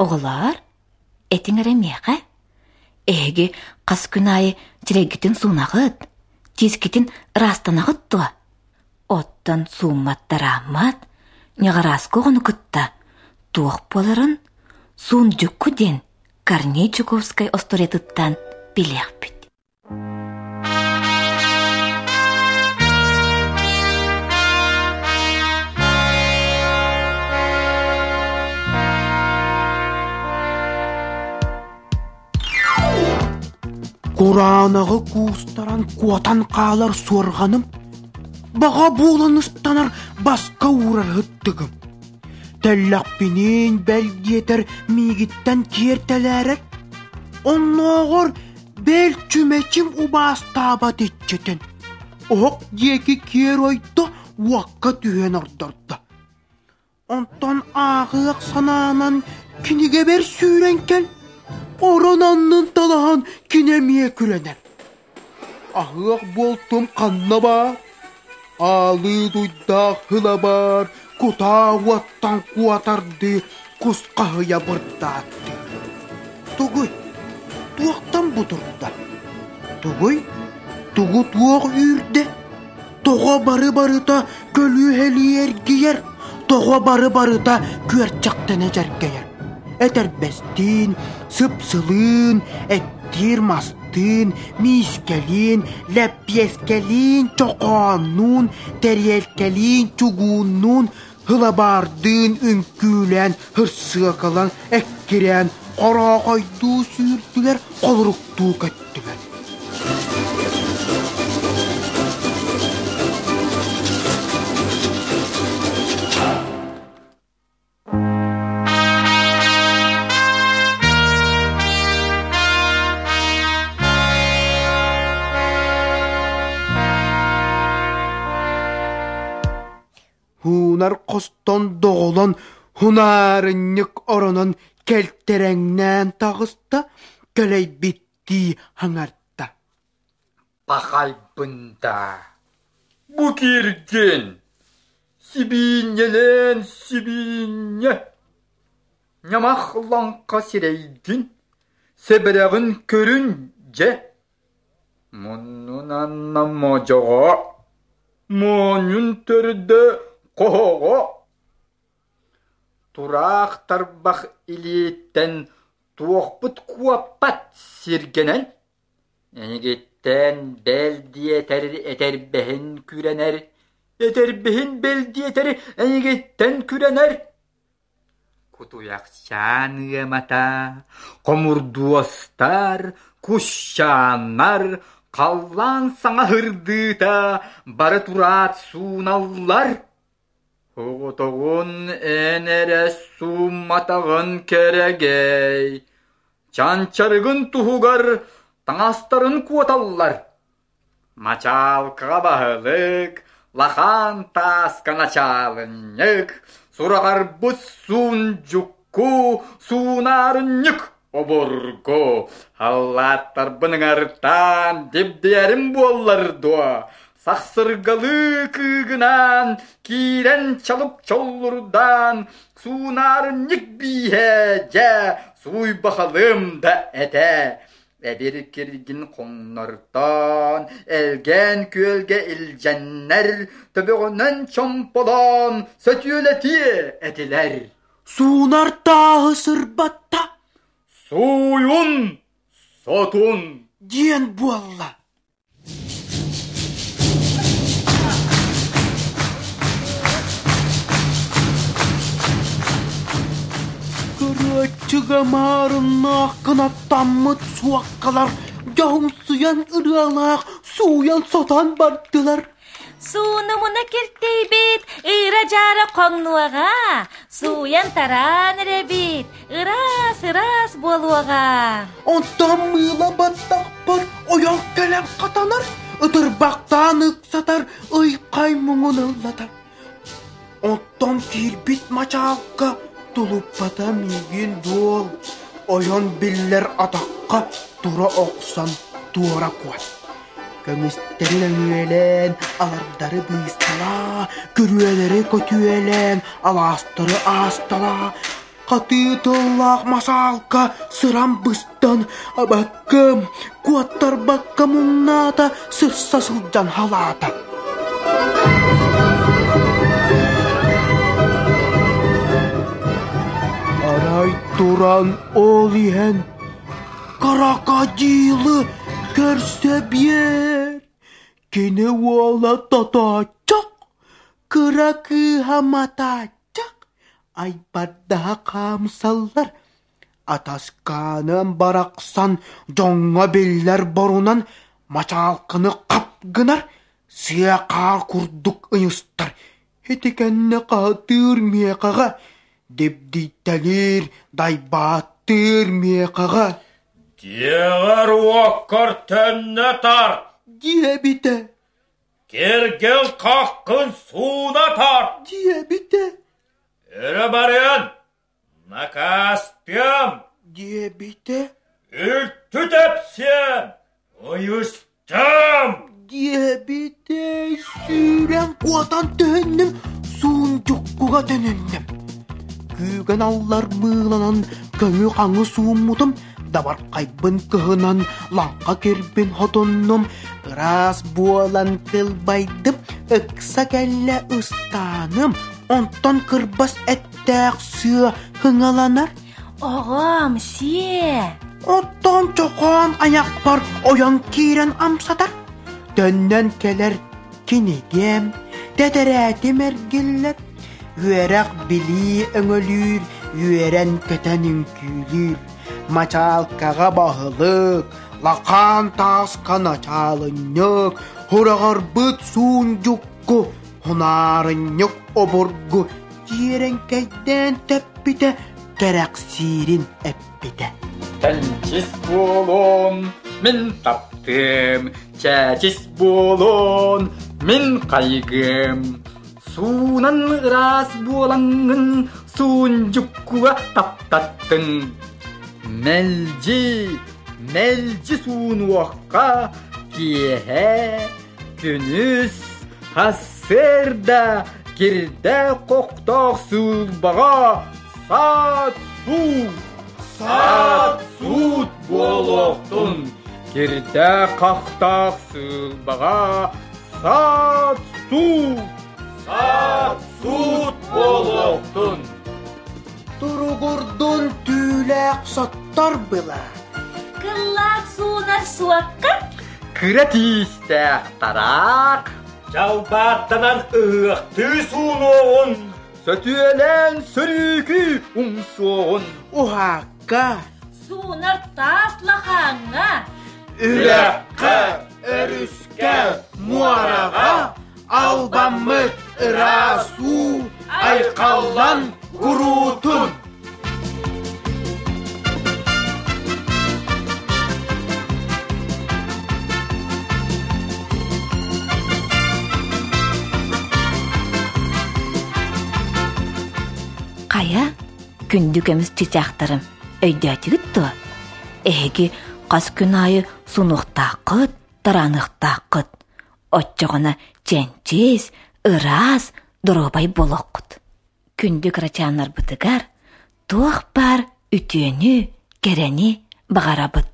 Оҕолоор, этиҥ эрэ миэхэ, эһиги хас күн аайы сирэйгитин суунаҕыт, тиискитин ыраастанаҕыт дуо? Оттон сууммат-тарааммат, ньаҕарааскы оҕону кытта туох буоларын Сундьукку диэн Корней Чуковскай остуоруйатыттан билиэхпит. Кураанаҕы куустаран куотан хаалар суорҕаным, баҕа буолан ыстанар баска уурар ыттыгым. Тэллэхпиниин бэл диэтэр миигиттэн киэр тэлээрэр, оннооҕор бэл чүмэчим убаастаабат иччитин, оһох диэки киэр ойдо уокка түһэн ордордо. Онтон ааҕыах санаанан кинигэбэр сүүрэн кэл, орон аннын талаһан кини эмиэ күрэнэр. Аһыах буолтум ханна баар? Аалыы дуйдаах ыла баар, кутаа уоттан куотардыы кус хаһыйа бырдааттыы. Тугуй? Туохтан бутурда? Тугуй? Тугу туох үүрдэ? Тоҕо бары-барыта көлүөһэлии эргийэр, тоҕо бары-барыта күөрчэхтэнэ дьэргэйэр? Этэрбэстиин, сып-сылыын, эттиир мастыын, миискэлиин, лэппиэскэлиин, чохооннуун, тэриэлкэлиин, чугууннуун, һылабаардыын үҥкүүлээн, һырсыакалан, эккирээн, хороохойдуу сүүрдүлэр, холоруктуу көттүлэр. Хуунар хостон доҕолон хунаарынньык оронон кэлтэрэҥнээн таҕыста, кэлэйбиттии хаҥарта. Пахайбын даа, бу кииргин, сибиинньэлээн сибиинньэ, ньамах лаҥха сирэйгин, сэбэрэҕин көрүн дьэ Муннун анна модьоҕо, моонньун төрдө хоһоҕо, тураах тарбах илииттэн туохпут куоппат сиргэнэн, эйигиттэн бэл диэтэр этэрбэһин күрэнэр, этэрбэһин бэл диэтэр эйигиттэн күрэнэр Кутуйахчаан ыамата, хомурдуостар, кусчааннар, халлаан саҥа һырдыыта бары тураат сууналлар. Оҕотоҕун эн эрэ суумматаҕын кэрэгэй, чанчарыгын туһугар таҥастарын куоталлар. Мачаалкаҕа баһылык, лахаан тааска начаалынньык, сураҕарбыт суун-дьукку, суунаарынньык обургу, халлааттарбын ыҥыртаан дибдийэрим буоллар дуо, сахсыргалыы кыыгынаан, киирэн чалып чоллурдаан, суунаарынньык бииһэ дьэ сууйбахалыам да этэ Эбир киргин хоҥнортоон, элгээн күөлгэ илдьэннэр, төбөҕүнэн чомполоон сөтүөлэтиэ этилэр. Суунар тааһы сырбатта. Сууйун, сотун диэн буолла. Көрөөччүгэ маарыннаах кынаттаммыт суоккалар дьоһумсуйан ырыалаах сууйан-сотон бардылар. Суунумуна киртийбит, ыыра-дьаара хоҥнуоҕа, сууйан-тараан эрэбит, ыраас-ыраас буолуоҕа. Онтон мыыла баттахпар ойон кэлэн хатанар, ытырбахтаан ыксатар, ый-хай муҥун ыллатар. Оттон киирбит мачаалка тулуппата миигин дуол, ойон биллэр атахха тура охсон туора куот. Көмүстэрин өҥүөлээн, алардары быысталаа, күрүөлэри көтүөлээн, алаастары аасталаа. Хатыы тыллаах масаалка сырам быстан, абаккам, куоттарбакка муҥнаата, сырса сылдьан халаата. Арай туран ол иһэн крокодилы көрсө биэр. Кини уола тотооччох, кыра кыыһа матааччах, айбардаһа хаамсаллар, атаскааныам барахсан дьоҥҥо биллэр борунан мачаалканы хап гынар, сыа хаар курдук ыйыстар, ити кэннэ хаһытыыр миэхэҕэ, дибдийтэлиир, дайбааттыыр миэхэҕэ Дьиэҕэр-уоккар төннө тарт! Диэбитэ. Киргил хаххын сууна тарт! Диэбитэ. Өрө барыан, накаастыам! Диэбитэ. Үлтү тэпсиэм, ыйыстыам! Диэбитэ сүүрэн куотан түһүннүм, суунчуккуга төнүннүм. Күүгэн аллар мыыланан көҥү-хаҥы сууммутум, дабархайбын кыһынан лаҥха кирбин хотуннум, ыраас буолан кылбайдым, ыкса кэллэ ыстааным, онтон кырбас эттээх сыа хыҥаланар. Оҕом, сиэ! Оттон чохоон айахпар ойон киирэн амсатар, төннөн кэлэр кинигэм, тэтэрээтим эргиллэр, үөрэх-билии өҥөлүүр, үөрэн-көтөн үҥкүүлүүр, мачаалкаҕа баһылык, лакаан тааска начаалынньык, хураҕарбыт суунньукку, хунаарынньык обургу дьиэрэҥкэйдээн тэппитэ, кэрэхсиирин эппитэ. Чэнчис буолуом, мин таптыам, чээчис буолуон, мин хайгыам. Суунан ыраас буолаҥҥын суунньуккуга таптаттыҥ. Мэлдьи, мэлдьи суунуохха киэһэ, күнүс, сарсыарда кирдээх хохтоох сыылбаҕа саат-суут, саат-суут буолуохтун, кирдээх хахтаах сыылбаҕа саат-суут, саат-суут буолуохтун. Туругурдун түүлээх соттор была. Кыллаах суунар суокка Кыра тиистээх тараах Дьалбааттанан ыһыахтыы суунуоҕун, сөтүөлээн сөрүүкү умсуоҕун, Уһаакка суунар таас лахааҥҥа Үрэххэ, өрүскэ, муораҕа албаммыт ыраас уу айхаллан куруутун! Хайа, күндү көмүс чычаахтарым, өйдөөтүгүт дуо? Эһиги хас күн аайы сунуохтааххыт, тарааныахтааххыт. Оччоҕуна чэнчис, ыраас, доруобай буолуоххут. Күндү кырачааннарбытыгар туох баар үтүөнү, кэрэни баҕарабыт.